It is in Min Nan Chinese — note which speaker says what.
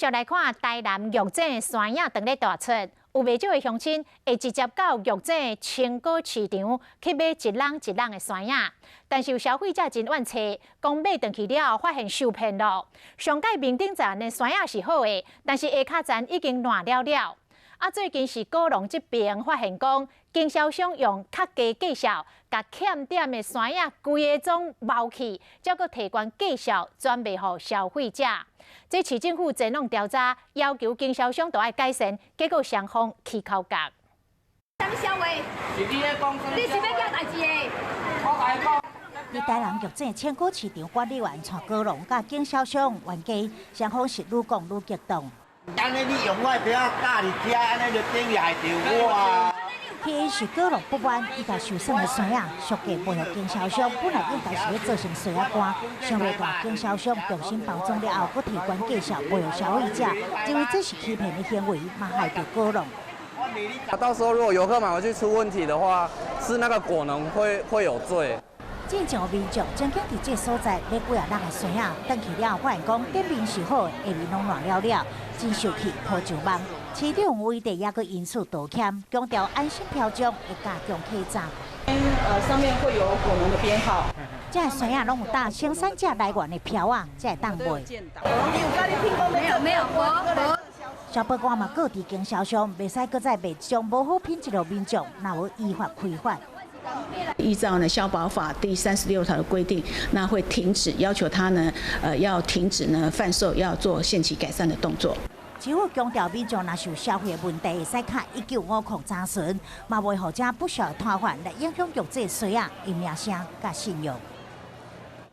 Speaker 1: 就來看台南玉井山仔當咧大出，有袂少的鄉親會直接到玉井青果市場去買一籠一籠的山仔，但是有消費者真怨氣，講買轉去了後發現受騙咯。上蓋面頂層的山仔是好的，但是下跤層已經爛了了。啊，最近是果農這邊發現講，經銷商用較低價數，共欠點的山仔規个總包去，才閣提懸價數轉賣予消費者。這市政府前往調查，要求經銷商都愛改善，結果雙方起口角。
Speaker 2: 啥物消話？
Speaker 3: 是你咧講，
Speaker 2: 你是欲叫代誌的？
Speaker 3: 我共你講。
Speaker 4: 佇台南玉井青果市場管理員帶果農佮經銷商冤家，雙方是愈講愈激動。
Speaker 5: 按呢你用我的票仔佇遮，按呢就等於害著我啊！
Speaker 4: 起因是果農不滿，伊共受損的山仔俗價賣予經銷商，本來應該是欲做成山仔乾，想袂到經銷商重新包裝了後，閣提懸價數賣予消費者，認為這是欺騙的行為，嘛害著果農。
Speaker 6: 到時候如果遊客買回去出問題的話，是那個果農會有罪。
Speaker 4: 進前有民眾曾經佇這所在買幾仔籠的山仔，轉去了後發現講頂面是好的，下面攏爛了了，真受氣，鋪上網。市長為地也閣因此道歉，強調安心飄漿會加強稽查。
Speaker 7: 上面會有果農的編號。
Speaker 4: 這山仔攏有打生產者來源的標仔，才會當賣。
Speaker 2: 沒有沒有，無。
Speaker 4: 消保官嘛告知經銷商，袂使閣再賣這種無好品質予民眾，若無依法開罰。
Speaker 7: 依照呢消保法第36條的規定，那會停止要求他呢，要停止呢販售，要做限期改善的動作。
Speaker 4: 政府強調，民眾若是有消費的問題，會使敲1950查詢，嘛袂予這不肖攤販來影響玉井山仔的名聲佮信用。